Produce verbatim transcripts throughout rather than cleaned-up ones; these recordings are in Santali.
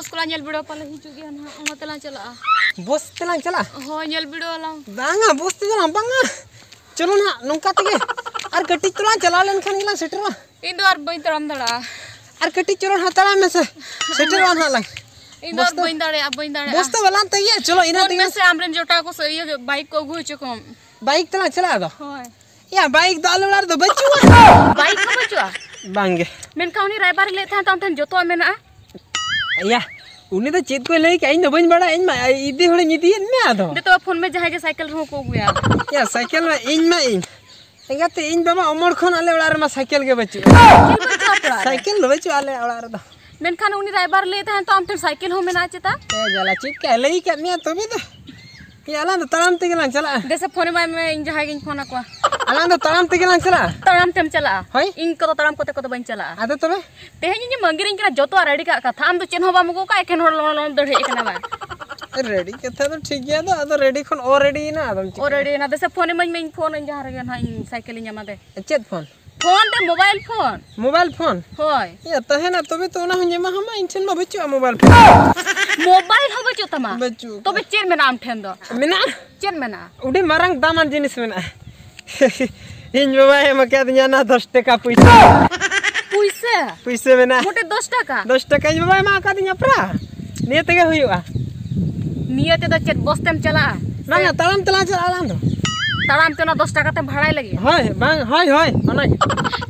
ᱠᱚᱞᱟ ᱧᱮᱞ ᱵᱤᱰᱟᱹᱣ ᱯᱟᱞᱮ ᱦᱤᱡᱩᱜ ᱜᱮᱭᱟ ᱱᱟᱦᱟᱜ, ᱚᱱᱟ ᱛᱮᱞᱟᱝ ᱪᱟᱞᱟᱜᱼᱟ᱾ ᱵᱚᱥ ᱛᱮᱞᱟᱝ ᱪᱟᱞᱟᱜᱼᱟ? ᱦᱳᱭ, ᱧᱮᱞ ᱵᱤᱰᱟᱹᱣ ᱟᱞᱟᱝ᱾ ᱵᱟᱝᱟ, ᱵᱚᱥ ᱛᱮᱫᱚ ᱵᱟᱝ, ᱵᱟᱝᱟ᱾ ᱪᱚᱞᱚ ᱱᱟᱦᱟᱜ, ᱱᱚᱝᱠᱟ ᱛᱮᱜᱮ᱾ ᱟᱨ ᱠᱟᱹᱴᱤᱡ ᱪᱚᱞᱟᱝ ᱪᱟᱞᱟᱣ ᱞᱮᱱᱠᱷᱟᱱ ᱜᱮᱞᱟᱝ ᱥᱮᱴᱮᱨᱚᱜᱼᱟ᱾ ᱤᱧ ᱫᱚ ᱟᱨ ᱵᱟᱹᱧ ᱛᱟᱲᱟᱢ ᱫᱟᱲᱮᱭᱟᱜᱼᱟ᱾ ᱟᱨ ᱠᱟᱹᱴᱤᱡ ᱪᱚᱞᱚᱝ ᱦᱟᱛᱟᱲᱟᱜ ᱢᱮᱥᱮ, ᱥᱮᱴᱮᱨᱚᱜᱼᱟ ᱱᱟᱦᱟᱜ ᱞᱟᱝ᱾ ᱤᱧ ᱫᱚ ᱟᱨ ᱵᱚᱥ ᱛᱮ, ᱵᱟᱹᱧ ᱫᱟᱲᱮᱭᱟᱜᱼᱟ, ᱵᱟᱹᱧ ᱫᱟᱲᱮᱭᱟᱜᱼᱟ᱾ ᱵᱚᱥ ᱛᱮ ᱵᱟᱞᱟᱝ ᱛᱮᱜᱮᱭᱟ, ᱪᱚᱞᱚ ᱤᱱᱟᱹ ᱯᱷᱳᱱ ᱛᱮᱜᱮ᱾ ᱢᱮᱥᱮ ᱟᱢᱨᱮᱱ ᱡᱚᱴᱟᱣ ᱠᱚ ᱥᱮ ᱤᱭᱟᱹ ᱵᱟᱭᱤᱠ ᱠᱚ ᱟᱹᱜᱩ ᱦᱚᱪᱚ ᱠᱚᱢ᱾ ᱵᱟᱭᱤᱠ ᱛᱮᱞᱟᱝ ᱪᱟᱞᱟᱜᱼᱟ ᱟᱫᱚ? ᱦᱳᱭ᱾ ᱭᱟ, ᱵᱟᱭᱤᱠ ᱫᱚ ᱟᱞᱮ ᱚᱲᱟᱜ ᱨᱮᱫᱚ ᱵᱟᱹᱪᱩᱜᱼᱟ᱾ ᱵᱟᱭᱤᱠ ᱦᱚᱸ ᱵᱟᱹᱪᱩᱜᱼᱟ? ᱵᱟᱝᱜᱮ᱾ ᱢᱮᱱᱠᱷᱟᱱ ᱩᱱᱤ ᱨᱟᱭᱵᱟᱨᱮ ᱞᱟᱹᱭᱮᱫ ᱛᱟᱦᱮᱸᱫ ᱛᱚ ᱟᱢ ᱴᱷᱮᱱ ᱡᱚᱛᱚᱣᱟᱜ ᱢᱮᱱᱟᱜᱼᱟ᱾ ᱭᱟ, ᱩᱱᱤ ᱫᱚ ᱪᱮᱫ ᱠᱚᱭ ᱞᱟᱹᱭ ᱠᱮᱜᱼᱟ, ᱤᱧ ᱫᱚ ᱵᱟᱹᱧ ᱵᱟᱲᱟᱭᱟ, ᱤᱧ ᱢᱟ ᱤᱫᱤ ᱦᱚᱲᱤᱧ ᱤᱫᱤᱭᱮᱫ ᱢᱮᱭᱟ ᱟᱫᱚ᱾ ᱫᱮ ᱛᱚᱵᱮ ᱯᱷᱳᱱ ᱢᱮ, ᱡᱟᱦᱟᱸᱭ ᱜᱮ ᱥᱟᱭᱠᱮᱞ ᱨᱮᱦᱚᱸ ᱠᱚ ᱟᱹᱜᱩᱭᱟ᱾ ᱭᱟ, ᱥᱟᱭᱠᱮᱞ ᱢᱟ ᱤᱧ ᱢᱟ ᱤᱧ᱾ ᱮᱸᱜᱟᱛᱮ, ᱤᱧ ᱵᱟᱵᱟ ᱚᱢᱚᱲ ᱠᱷᱚᱱ ᱟᱞᱮ ᱚᱲᱟᱜ ᱨᱮᱢᱟ ᱥᱟᱭᱠᱮᱞ ᱜᱮ ᱵᱟᱹᱪᱩᱜᱼᱟ᱾ ᱥᱟᱭᱠᱮᱞ ᱵᱟᱹᱪᱩᱜᱼᱟ ᱟᱯᱮ ᱚᱲᱟᱜ ᱨᱮ? ᱥᱟᱭᱠᱮᱞ ᱫᱚ ᱵᱟᱹᱪᱩᱜᱼᱟ ᱟᱞᱮ ᱚᱲᱟᱜ ᱨᱮᱫᱚ᱾ ᱢᱮᱱᱠᱷᱟᱱ ᱩᱱᱤ ᱨᱟᱭᱵᱟᱨ ᱞᱟᱹᱭᱮᱫ ᱛᱟᱦᱮᱸᱫ ᱛᱚ ᱟᱢ ᱴᱷᱮᱱ ᱥᱟᱭᱠᱮᱞ ᱦᱚᱸ ᱢᱮᱱᱟᱜᱼᱟ ᱪᱮᱛᱟ? ᱮ ᱡᱟᱞᱟ, ᱪᱮᱫ ᱠᱟᱭ ᱞᱟᱹᱭ ᱠᱟᱫ ᱢᱮᱭᱟ ᱛᱚᱵᱮ ᱫᱚ? ᱭᱟ, ᱟᱞᱟᱝ ᱫᱚ ᱛᱟᱲᱟᱢ ᱛᱮᱜᱮ ᱞᱟᱝ ᱪᱟᱞᱟᱜᱼᱟ᱾ ᱫᱮᱥᱮ ᱯᱷᱳᱱ ᱮᱢᱟᱭ ᱢᱮ, ᱤᱧ ᱡᱟᱦᱟᱸᱭ ᱜᱤᱧ ᱯᱷᱳᱱ ᱟᱠᱚᱣᱟ᱾ ᱟᱞᱟᱝ ᱫᱚ ᱛᱟᱲᱟᱢ ᱛᱮᱜᱮ ᱞᱟᱝ ᱪᱟᱞᱟᱜᱼᱟ᱾ ᱛᱟᱲᱟᱢ ᱛᱮᱢ ᱪᱟᱞᱟᱜᱼᱟ? ᱦᱳᱭ᱾ ᱤᱧ ᱠᱚᱫᱚ ᱛᱟᱲᱟᱢ ᱠᱚᱛᱮ ᱠᱚᱫᱚ ᱵᱟᱹᱧ ᱪᱟᱞᱟᱜᱼᱟ᱾ ᱟᱫᱚ ᱛᱚᱵᱮ? ᱛᱮᱦᱮᱧ ᱤᱧᱮᱢ ᱟᱹᱜᱤᱨᱤᱧ ᱠᱟᱱᱟ, ᱡᱚᱛᱚᱣᱟᱜ ᱨᱮᱰᱤ ᱠᱟᱜ ᱠᱟᱛᱷᱟ, ᱟᱢ ᱫᱚ ᱪᱮᱫ ᱦᱚᱸ ᱵᱟᱢ ᱟᱹᱜᱩ ᱠᱟᱜᱼᱟ, ᱮᱠᱷᱮᱱ ᱦᱚᱲ ᱞᱚᱲᱚ ᱞᱚᱲᱚᱢ ᱫᱟᱹᱲ ᱦᱮᱡ ᱟᱠᱟᱱᱟ ᱵᱟᱝ? ᱨᱮᱰᱤ ᱠᱟᱛᱷᱟ ᱫᱚ ᱴᱷᱤᱠ ᱜᱮᱭᱟ, ᱟᱫᱚ, ᱟᱫᱚ ᱨᱮᱰᱤ ᱠᱷᱚᱱ ᱚ ᱨᱮᱰᱤ ᱭᱮᱱᱟ, ᱟᱫᱚᱢ ᱚ ᱪᱤᱠᱟᱹᱭᱟ? ᱨᱮᱰᱤ ᱭᱮᱱᱟ, ᱫᱮᱥᱮ ᱯᱷᱳᱱ ᱟᱹᱢᱟᱹᱧ ᱢᱮ, ᱤᱧ ᱯᱷᱳᱱ ᱟᱹᱧ ᱡᱟᱦᱟᱸ ᱨᱮᱜᱮ ᱱᱟᱦᱟᱜ ᱤᱧ ᱥᱟᱭᱠᱮᱞ ᱤᱧ ᱧᱟᱢᱟ ᱫᱮ᱾ ᱪᱮᱫ ᱯᱷᱳᱱ? ᱯᱷᱳᱱ ᱫᱮ, ᱢᱳᱵᱟᱭᱤᱞ ᱯᱷᱳᱱ᱾ Mobile phone? ᱦᱳᱭ᱾ ᱮᱭᱟ, ᱛᱟᱦᱮᱱᱟ ᱛᱚᱵᱮ ᱛᱚ ᱚᱱᱟ ᱦᱚᱸᱧ ᱮᱢᱟᱦᱟᱢᱟ, ᱤᱧ ᱴᱷᱮᱱ ᱢᱟ ᱵᱟᱹᱪᱩᱜᱼᱟ ᱢᱳᱵᱟᱭᱤᱞ ᱯᱷᱳᱱ᱾ ᱢᱳᱵᱟᱭᱤᱞ ᱦᱚᱸ ᱵᱟᱹᱪᱩᱜ ᱛᱟᱢᱟ? ᱵᱟᱹᱪᱩᱜ ᱛᱚᱵᱮ ᱟᱠᱟᱫᱟ᱾ ᱪᱮᱫ ᱢᱮᱱᱟᱜᱼᱟ ᱟᱢ ᱴᱷᱮᱱ ᱫᱚ? ᱢᱮᱱᱟᱜᱼᱟ᱾ ᱪᱮᱫ ᱢᱮᱱᱟᱜᱼᱟ? ᱟᱹᱰᱤ ᱢᱟᱨᱟᱝ ᱫᱟᱢᱟᱱ ᱡᱤᱱᱤᱥ ᱢᱮᱱᱟᱜᱼᱟ᱾ ᱤᱧ ᱵᱟᱵᱟᱭ ᱮᱢ ᱟᱠᱟᱫᱤᱧᱟ ᱚᱱᱟ ᱫᱚᱥ ᱴᱟᱠᱟ ᱯᱩᱭᱥᱟᱹ᱾ ᱯᱩᱭᱥᱟᱹ? ᱯᱩᱭᱥᱟᱹ ᱢᱮᱱᱟᱜᱼᱟ᱾ ᱢᱚᱴᱮ ᱫᱚᱥ ᱴᱟᱠᱟ? ᱫᱚᱥ ᱴᱟᱠᱟ ᱤᱧ ᱵᱟᱵᱟᱭ ᱮᱢᱟ ᱟᱠᱟᱫᱤᱧᱟ ᱯᱨᱟ᱾ ᱱᱤᱭᱟᱹ ᱛᱮᱜᱮ ᱦᱩᱭᱩᱜᱼᱟ᱾ ᱱᱤᱭᱟᱹ ᱛᱮᱫᱚ ᱪᱮᱫ ᱵᱚᱥ ᱛᱮᱢ ᱪᱟᱞᱟᱜᱼᱟ? ᱵᱟᱝᱟ, ᱛᱟᱲᱟᱢ ᱛᱮᱞᱟᱝ ᱪᱟᱞᱟᱜᱼᱟ ᱟᱞᱟᱝ ᱫᱚ᱾ ᱛᱟᱲᱟᱢ ᱛᱮ ᱚᱱᱟ ᱫᱚᱥ ᱴᱟᱠᱟ ᱛᱮᱢ ᱵᱷᱟᱲᱟᱭ ᱞᱟᱹᱜᱤᱫ? ᱦᱳᱭ, ᱵᱟᱝ, ᱦᱳᱭ, ᱦᱳᱭ, ᱚᱱᱟᱜᱮ᱾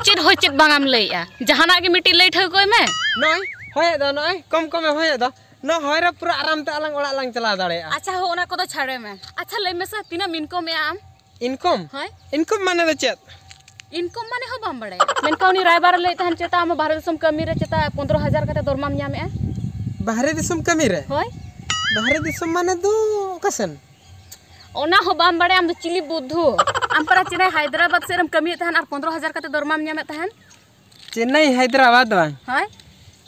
ᱪᱮᱫ ᱦᱚᱸ ᱪᱮᱫ ᱵᱟᱝ ᱮᱢ ᱞᱟᱹᱭᱮᱜᱼᱟ? ᱡᱟᱦᱟᱱᱟᱜ ᱜᱮ ᱢᱤᱫᱴᱤᱡ ᱞᱟᱹᱭ ᱴᱷᱟᱹᱣᱠᱟᱹᱭ ᱢᱮ᱾ ᱱᱚᱜᱼᱚᱭ ᱦᱚᱭᱮᱫ ᱫᱚ, ᱱᱚᱜᱼᱚᱭ ᱠᱚᱢ ᱠᱚᱢᱮ ᱦᱚᱭᱮᱫ ᱫᱚ, ᱱᱚᱣᱟ ᱦᱚᱭ ᱨᱮ ᱯᱩᱨᱟᱹ ᱟᱨᱟᱢ ᱛᱮ ᱟᱞᱟᱝ ᱚᱲᱟᱜ ᱞᱟᱝ ᱪᱟᱞᱟᱣ ᱫᱟᱲᱮᱭᱟᱜᱼᱟ᱾ ᱟᱪᱪᱷᱟ, ᱦᱳ, ᱚᱱᱟ ᱠᱚᱫᱚ ᱪᱷᱟᱲᱮ ᱢᱮ᱾ ᱟᱪᱪᱷᱟ, ᱞᱟᱹᱭ ᱢᱮᱥᱮ, ᱛᱤᱱᱟᱹᱜ ᱮᱢ ᱤᱱᱠᱚᱢᱮᱜᱼᱟ ᱟᱢ? ᱤᱱᱠᱚᱢ? ᱦᱳᱭ᱾ ᱤᱱᱠᱚᱢ ᱢᱟᱱᱮ ᱫᱚ ᱪᱮᱫ? ᱤᱱᱠᱚᱢ ᱢᱟᱱᱮ ᱦᱚᱸ ᱵᱟᱢ ᱵᱟᱲᱟᱭᱟ? ᱢᱮᱱᱠᱷᱟᱱ ᱩᱱᱤ ᱨᱟᱭᱵᱟᱨᱮ ᱞᱟᱹᱭᱮᱫ ᱛᱟᱦᱮᱱ, ᱪᱮᱛᱟ ᱟᱢ ᱵᱟᱦᱨᱮ ᱫᱤᱥᱚᱢ ᱠᱟᱹᱢᱤ ᱨᱮ ᱪᱮᱛᱟ ᱯᱚᱱᱫᱽᱨᱚ ᱦᱟᱡᱟᱨ ᱠᱟᱛᱮ ᱫᱚᱨᱢᱟᱢ ᱧᱟᱢᱮᱜᱼᱟ? ᱵᱟᱦᱨᱮ ᱫᱤᱥᱚᱢ ᱠᱟᱹᱢᱤ ᱨᱮ? ᱦᱳᱭ᱾ ᱵᱟᱦᱨᱮ ᱫᱤᱥᱚᱢ ᱢᱟᱱᱮ ᱫᱚ ᱚᱠᱟ ᱥᱮᱱ? ᱚᱱᱟ ᱦᱚᱸ ᱵᱟᱢ ᱵᱟᱲᱟᱭᱟ ᱟᱢ ᱫᱚ ᱪᱤᱞᱤ ᱵᱩᱫᱽᱫᱷᱩ? ᱟᱢ ᱯᱟᱨᱟ ᱪᱮᱱᱱᱟᱭ ᱦᱟᱭᱫᱨᱟᱵᱟᱫᱽ ᱥᱮᱫ ᱨᱮᱢ ᱠᱟᱹᱢᱤᱭᱮᱫ ᱛᱟᱦᱮᱱ ᱟᱨ ᱯᱚᱱᱫᱽᱨᱚ ᱦᱟᱡᱟᱨ ᱠᱟᱛᱮ ᱫᱚᱨᱢᱟᱢ ᱧᱟᱢᱮᱫ ᱛᱟᱦᱮᱱ? ᱪᱮᱱᱱᱟᱭ ᱦᱟᱭᱫᱨᱟᱵᱟᱫᱽ ᱵᱟᱝ? ᱦᱳᱭ᱾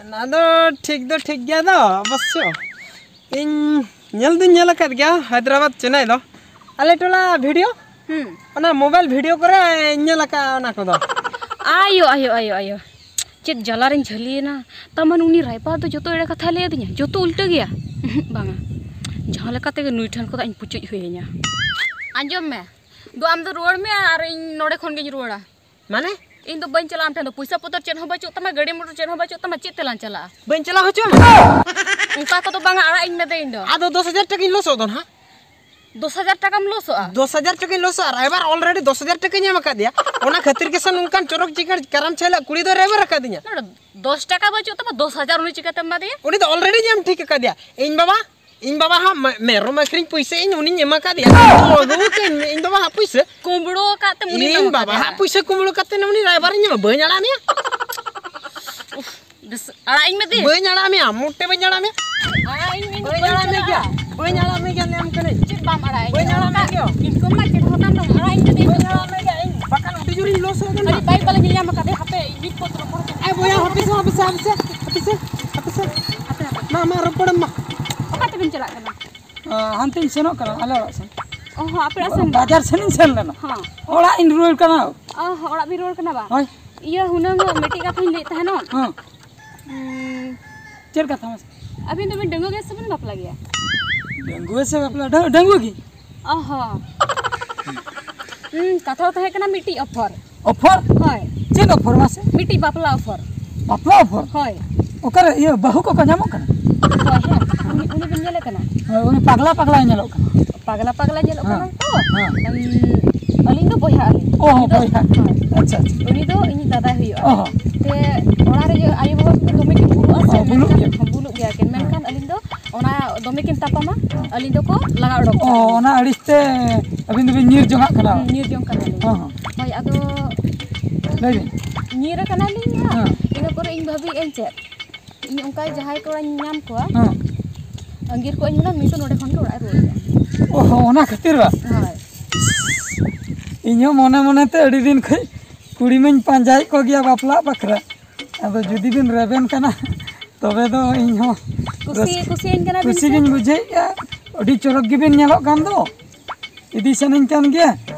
ᱚᱱᱟ ᱫᱚ ᱴᱷᱤᱠ ᱫᱚ ᱴᱷᱤᱠ ᱜᱮᱭᱟ ᱫᱚ ᱚᱵᱚᱥᱥᱚ᱾ ᱤᱧ ᱧᱮᱞ ᱫᱩᱧ ᱧᱮᱞ ᱟᱠᱟᱫ ᱜᱮᱭᱟ ᱦᱟᱭᱫᱨᱟᱵᱟᱫᱽ, ᱪᱮᱱᱱᱟᱭ ᱫᱚ᱾ ᱟᱞᱮ ᱴᱚᱞᱟ ᱵᱷᱤᱰᱤᱭᱳ, ᱦᱩᱸ᱾ ᱚᱱᱟ ᱢᱳᱵᱟᱭᱤᱞ ᱵᱷᱤᱰᱤᱭᱳ ᱠᱚᱨᱮ ᱧᱮᱞ ᱟᱠᱟᱫᱼᱟ ᱚᱱᱟ ᱠᱚᱫᱚ᱾ ᱟᱭᱳ, ᱟᱭᱳ, ᱟᱭᱳ, ᱟᱭᱳ᱾ ᱪᱮᱫ ᱡᱟᱞᱟ ᱨᱤᱧ ᱡᱷᱟᱹᱞᱤᱭᱮᱱᱟ᱾ ᱛᱟᱨᱢᱟᱱᱮ ᱩᱱᱤ ᱨᱟᱭᱵᱟᱨ ᱫᱚ ᱡᱚᱛᱚ ᱮᱲᱮ ᱠᱟᱛᱷᱟᱭ ᱞᱟᱹᱭ ᱟᱹᱫᱤᱧᱟ, ᱡᱚᱛᱚ ᱩᱞᱴᱟᱹ ᱜᱮᱭᱟ᱾ ᱵᱟᱝᱟ, ᱡᱟᱦᱟᱸ ᱞᱮᱠᱟ ᱛᱮᱜᱮ ᱱᱩᱭ ᱴᱷᱮᱱ ᱠᱷᱚᱱᱟᱜ ᱤᱧ ᱯᱩᱪᱩᱡ ᱦᱩᱭ ᱟᱹᱧᱟ᱾ ᱟᱸᱡᱚᱢ ᱢᱮ, ᱫᱩ ᱟᱢ ᱫᱚ ᱨᱩᱣᱟᱹᱲ ᱢᱮ ᱟᱨ ᱤᱧ ᱱᱚᱰᱮ ᱠᱷᱚᱱ ᱜᱤᱧ ᱨᱩᱣᱟᱹᱲᱟ᱾ ᱢᱟᱱᱮ? ᱤᱧ ᱫᱚ ᱵᱟᱹᱧ ᱪᱟᱞᱟᱜᱼᱟ ᱟᱢ ᱴᱷᱮᱱ ᱫᱚ᱾ ᱯᱚᱭᱥᱟ ᱯᱚᱛᱚᱨ ᱪᱮᱫ ᱦᱚᱸ ᱵᱟᱹᱪᱩᱜ ᱛᱟᱢᱟ, ᱜᱟᱹᱰᱤ ᱢᱚᱴᱚᱨ ᱪᱮᱫ ᱦᱚᱸ ᱵᱟᱹᱪᱩᱜ ᱛᱟᱢᱟ, ᱪᱮᱫ ᱛᱮᱞᱟᱝ ᱪᱟᱞᱟᱜᱼᱟ? ᱵᱟᱹᱧ ᱪᱟᱞᱟᱣ ᱦᱚᱪᱚ ᱟᱢᱟ᱾ ᱚᱱᱠᱟ ᱠᱚᱫᱚ ᱵᱟᱝᱟ, ᱟᱲᱟᱜ ᱤᱧ ᱢᱮ ᱫᱮ ᱤᱧ ᱫᱚ᱾ ᱟᱫᱚ ᱫᱚᱥ ᱦᱟᱡᱟᱨ ᱴᱟᱠᱟᱧ ᱞᱚᱥᱚᱜ ᱫᱚ ᱱᱟᱦᱟᱜ᱾ ᱫᱚᱥ ᱦᱟᱡᱟᱨ ᱴᱟᱠᱟᱢ ᱞᱚᱥᱚᱜᱼᱟ? ᱫᱚᱥ ᱦᱟᱡᱟᱨ ᱴᱟᱠᱟᱧ ᱞᱚᱥᱚᱜᱼᱟ, ᱟᱨ ᱮᱵᱟᱨ already ᱫᱚᱥ ᱦᱟᱡᱟᱨ ᱴᱟᱠᱟᱧ ᱮᱢ ᱟᱠᱟᱫᱮᱭᱟ᱾ ᱚᱱᱟ ᱠᱷᱟᱹᱛᱤᱨ ᱜᱮᱥᱮ ᱱᱚᱝᱠᱟᱱ ᱪᱚᱨᱚᱠ ᱪᱤᱠᱟᱹᱲ ᱠᱟᱨᱟᱢ ᱪᱷᱟᱭᱞᱟ ᱠᱩᱲᱤ ᱫᱚ ᱨᱟᱭᱵᱟᱨ ᱟᱠᱟᱫᱤᱧᱟ᱾ ᱱᱚᱰᱮ ᱫᱚᱥ ᱴᱟᱠᱟ ᱵᱟᱹᱪᱩᱜ ᱛᱟᱢᱟ, ᱫᱚᱥ ᱦᱟᱡᱟᱨ ᱩᱱᱤ ᱪᱤᱠᱟᱹᱛᱮᱢ ᱮᱢᱟᱫᱮᱭᱟ? ᱩᱱᱤ ᱫᱚ already ᱧᱟᱢ ᱴᱷᱤᱠ ᱟᱠᱟᱫᱮᱭᱟ᱾ ᱤᱧ ᱵᱟᱵᱟ, ᱤᱧ ᱵᱟᱵᱟ ᱦᱟᱸᱜ ᱢᱮ-, ᱢᱮᱨᱚᱢ ᱟᱹᱠᱷᱨᱤᱧ ᱯᱩᱭᱥᱟᱹ ᱤᱧ ᱩᱱᱤᱧ ᱮᱢᱟ ᱠᱟᱫᱮᱭᱟ᱾ ᱟᱹᱜᱩ ᱠᱟᱹᱧ ᱢᱮ, ᱤᱧ ᱵᱟᱵᱟ ᱦᱟᱸᱜ ᱯᱩᱭᱥᱟᱹ᱾ ᱠᱩᱢᱵᱽᱲᱩ ᱟᱠᱟᱫ ᱛᱮᱢ ᱩᱱᱤ ᱤᱧ ᱫᱚᱦᱚ ᱵᱟᱵᱟ ᱠᱟᱫᱮᱭᱟ᱾ ᱦᱟᱸᱜ ᱯᱩᱭᱥᱟᱹ ᱠᱩᱢᱵᱽᱲᱩ ᱠᱟᱛᱮ ᱩᱱᱤ ᱨᱟᱭᱵᱟᱨᱤᱧ ᱮᱢᱟ, ᱵᱟᱹᱧ ᱟᱲᱟᱜ ᱢᱮᱭᱟ᱾ ᱩᱯᱷ, ᱵᱮᱥ, ᱟᱲᱟᱜ ᱤᱧ ᱢᱮ ᱫᱤ᱾ ᱵᱟᱹᱧ ᱟᱲᱟᱜ ᱢᱮᱭᱟ, ᱢᱚᱴᱮ ᱵᱟᱹᱧ ᱟᱲᱟᱜ ᱢᱮᱭᱟ᱾ ᱟᱲᱟᱜ ᱤᱧ ᱢᱮ, ᱤᱧ ᱵᱟᱹᱧ ᱵᱟᱹᱧ ᱟᱲᱟᱜ ᱢᱮ ᱜᱮᱭᱟ᱾ ᱪᱟᱞᱟᱜᱼᱟ᱾ ᱵᱟᱹᱧ ᱟᱲᱟᱜ ᱢᱮ ᱜᱮᱭᱟ, ᱞᱟᱹᱭᱟᱢ ᱠᱟᱹᱱᱟᱹᱧ᱾ ᱪᱮᱫ ᱵᱟᱢ ᱟᱲᱟᱜ ᱤᱧ ᱵᱟᱹᱧ ᱠᱟᱱᱟ? ᱟᱲᱟᱜ ᱢᱮ ᱜᱮᱭᱟ᱾ ᱤᱱᱠᱟᱢ ᱢᱟ ᱪᱮᱫ ᱦᱚᱸ ᱵᱟᱝ, ᱟᱲᱟᱜ ᱤᱧ ᱢᱮ ᱫᱤ᱾ ᱵᱟᱹᱧ ᱟᱲᱟᱜ ᱢᱮ ᱜᱮᱭᱟ ᱤᱧ᱾ ᱵᱟᱠᱷᱟᱱ ᱟᱹᱰᱤ ᱡᱳᱨᱤᱧ ᱞᱚᱥ ᱟᱠᱟᱱᱟ᱾ ᱟᱹᱰᱤ ᱵᱟᱭ ᱵᱟᱞᱮ ᱧᱮᱞ ᱧᱟᱢ ᱟᱠᱟᱫᱮ, ᱦᱟᱯᱮ ᱢᱤᱫ ᱯᱚᱫ ᱨᱚᱯᱚᱲ ᱠᱟᱛᱮ᱾ ᱮ ᱵᱚᱭᱦᱟ, ᱦᱟᱯᱮ ᱥᱮ, ᱦᱟᱯᱮ ᱥᱮ, ᱦᱟᱯᱮ ᱥᱮ, ᱦᱟᱯᱮ ᱥᱮ, ᱦᱟᱯᱮ ᱥᱮ᱾ ᱟᱯᱮ, ᱟᱯᱮ᱾ ᱢᱟ, ᱢᱟ, ᱨᱚᱯᱚᱲᱮᱢ ᱢᱟ᱾ ᱚᱠᱟ ᱛᱮᱵᱤᱱ ᱪᱟᱞᱟᱜ ᱠᱟᱱᱟ? ᱟ, ᱦᱟᱱᱛᱮᱧ ᱥᱮᱱᱚᱜ ᱠᱟᱱᱟ, ᱟᱞᱮ ᱚᱲᱟᱜ ᱥᱮᱱ᱾ ᱚ ᱦᱚᱸ, ᱟᱯᱮ ᱚᱲᱟᱜ ᱥᱮᱱ ᱫᱚ? ᱵᱟᱡᱟᱨ ᱥᱮᱱᱤᱧ ᱥᱮᱱ ᱞᱮᱱᱟ᱾ ᱦᱚᱸ᱾ ᱚᱲᱟᱜ ᱤᱧ ᱨᱩᱣᱟᱹᱲ ᱠᱟᱱᱟ᱾ ᱚ ᱦᱚᱸ, ᱚᱲᱟᱜ ᱵᱤᱱ ᱨᱩᱣᱟᱹᱲ ᱠᱟᱱᱟ ᱵᱟ? ᱦᱳᱭ᱾ ᱤᱭᱟᱹ, ᱦᱩᱱᱟᱹᱝ ᱢᱤᱫᱴᱤᱡ ᱠᱟᱛᱷᱟᱧ ᱞᱟᱹᱭᱮᱫ ᱛᱟᱦᱮᱱᱚᱜ᱾ ᱦᱚᱸ᱾ ᱩᱸ, ᱪᱮᱫ ᱠᱟᱛᱷᱟ ᱢᱟᱥᱮ? ᱟᱹᱵᱤᱱ ᱫᱚᱵᱤᱱ ᱰᱟᱺᱜᱩᱣᱟᱹ ᱜᱮᱭᱟ ᱥᱮᱵᱤᱱ ᱵᱟᱯᱞᱟ ᱜᱮᱭᱟ? ᱰᱟᱺᱜᱩᱣᱟᱹ ᱥᱮ ᱵᱟᱯᱞᱟ? ᱰᱟᱺ-, ᱰᱟᱺᱜᱩᱣᱟᱹ ᱜᱮ᱾ ᱚ ᱦᱚᱸ᱾ ᱦᱩᱸ, ᱠᱟᱛᱷᱟ ᱫᱚ ᱛᱟᱦᱮᱸ ᱠᱟᱱᱟ ᱢᱤᱫᱴᱤᱡ offer᱾ Offer? ᱦᱳᱭ᱾ ᱪᱮᱫ offer ᱢᱟᱥᱮ? ᱢᱤᱫᱴᱤᱡ ᱵᱟᱯᱞᱟ offer᱾ ᱵᱟᱯᱞᱟ offer? ᱦᱳᱭ᱾ ᱚᱠᱟᱨᱮ ᱤᱭᱟᱹ ᱵᱟᱹᱦᱩ ᱠᱚᱠᱚ ᱧᱟᱢᱚᱜ ᱠᱟᱱᱟ? ᱦᱳᱭ, ᱦᱮᱸ᱾ ᱩᱱᱤ, ᱩᱱᱤ ᱵᱤᱱ ᱧᱮᱞᱮ ᱠᱟᱱᱟ? ᱦᱳᱭ, ᱩᱱᱤ ᱯᱟᱜᱽᱞᱟ ᱯᱟᱜᱽᱞᱟᱭ ᱧᱮᱞᱚᱜ ᱠᱟᱱᱟ᱾ ᱯᱟᱜᱽᱞᱟ ᱯᱟᱜᱽᱞᱟ ᱧᱮᱞᱚᱜ ᱦᱮᱸ, ᱠᱟᱱᱟ ᱛᱚ? ᱦᱮᱸ᱾ ᱩᱸ, ᱟᱹᱞᱤᱧ ᱫᱚ ᱵᱚᱭᱦᱟ ᱟᱹᱞᱤᱧ᱾ ᱚ, ᱩᱱᱤ ᱫᱚ, ᱵᱚᱭᱦᱟ᱾ ᱦᱳᱭ᱾ ᱟᱪᱪᱷᱟ, ᱟᱪᱪᱷᱟ᱾ ᱩᱱᱤ ᱫᱚ ᱤᱧ ᱫᱟᱫᱟᱭ ᱦᱩᱭᱩᱜᱼᱟ᱾ ᱚ ᱦᱚᱸ᱾ ᱛᱮ ᱚᱲᱟᱜ ᱨᱮ ᱟᱭᱳ ᱵᱟᱵᱟ ᱠᱚ ᱫᱚᱢᱮ ᱠᱤᱱ ᱵᱩᱞᱩᱜᱼᱟ ᱥᱮ, ᱚ, ᱵᱩᱞᱩᱜ ᱢᱮᱱᱠᱷᱟᱱ, ᱜᱮᱭᱟ᱾ ᱵᱩᱞᱩᱜ ᱜᱮᱭᱟ ᱠᱤᱱ, ᱦᱮᱸ᱾ ᱢᱮᱱᱠᱷᱟᱱ ᱟᱹᱞᱤᱧ ᱫᱚ ᱚᱱᱟ ᱫᱚᱢᱮ ᱠᱤᱱ ᱛᱟᱯᱟᱢᱟ, ᱟᱹᱞᱤᱧ ᱫᱚᱠᱚ ᱞᱟᱜᱟ ᱚᱰᱚᱠ ᱚ, ᱠᱚᱣᱟ᱾ ᱚᱱᱟ ᱟᱹᱲᱤᱥ ᱛᱮ ᱟᱹᱵᱤᱱ ᱫᱚᱵᱤᱱ ᱧᱤᱨ ᱡᱚᱝᱟᱜ ᱠᱟᱱᱟ? ᱦᱩᱸ, ᱧᱤᱨ ᱡᱚᱝ ᱠᱟᱱᱟᱞᱤᱧ᱾ ᱦᱚᱸ, ᱦᱚᱸ᱾ ᱦᱳᱭ, ᱟᱫᱚ ᱞᱟᱹᱭ ᱵᱤᱱ᱾ ᱧᱤᱨ ᱟᱠᱟᱱᱟᱞᱤᱧ ᱦᱟᱸᱜ᱾ ᱦᱮᱸ᱾ ᱤᱱᱟᱹ ᱯᱚᱨᱮ ᱤᱧ ᱵᱷᱟᱹᱵᱤᱭᱮᱫ ᱟᱹᱧ ᱪᱮᱫ, ᱤᱧ ᱚᱱᱠᱟ ᱡᱟᱦᱟᱸᱭ ᱠᱚᱲᱟᱧ ᱧᱟᱢ ᱠᱚᱣᱟ, ᱦᱮᱸ᱾ ᱟᱸᱜᱤᱨ ᱠᱚᱣᱟᱧ ᱦᱩᱱᱟᱹᱝ, ᱱᱩᱭ ᱫᱚ ᱱᱚᱰᱮ ᱠᱷᱚᱱ ᱜᱮ ᱚᱲᱟᱜ ᱮ ᱨᱩᱣᱟᱹᱲ ᱤᱧᱟ᱾ ᱚ ᱦᱚᱸ, ᱚᱱᱟ ᱠᱷᱟᱹᱛᱤᱨ ᱵᱟ? ᱦᱳᱭ᱾ ᱤᱧ ᱦᱚᱸ ᱢᱚᱱᱮ ᱢᱚᱱᱮ ᱛᱮ ᱟᱹᱰᱤ ᱫᱤᱱ ᱠᱷᱚᱱ ᱠᱩᱲᱤ ᱢᱟᱧ ᱯᱟᱸᱡᱟᱭᱮᱫ ᱠᱚᱜᱮᱭᱟ ᱵᱟᱯᱞᱟᱜ ᱵᱟᱠᱷᱨᱟ᱾ ᱟᱫᱚ ᱡᱩᱫᱤ ᱵᱤᱱ ᱨᱮᱵᱮᱱ ᱠᱟᱱᱟ, ᱛᱚᱵᱮ ᱫᱚ ᱤᱧ ᱦᱚᱸ ᱠᱩᱥᱤ, ᱨᱟᱹᱥᱠᱟᱹ, ᱠᱩᱥᱤᱭᱟᱹᱧ ᱠᱟᱱᱟ ᱵᱤᱱ ᱠᱩᱥᱤ ᱥᱮ? ᱜᱤᱧ ᱵᱩᱡᱷᱟᱹᱣᱮᱫᱼᱟ, ᱟᱹᱰᱤ ᱪᱚᱨᱚᱠ ᱜᱮᱵᱤᱱ ᱧᱮᱞᱚᱜ ᱠᱟᱱ ᱫᱚ᱾ ᱤᱫᱤ ᱥᱟᱱᱟᱧ ᱠᱟᱱ ᱜᱮᱭᱟ᱾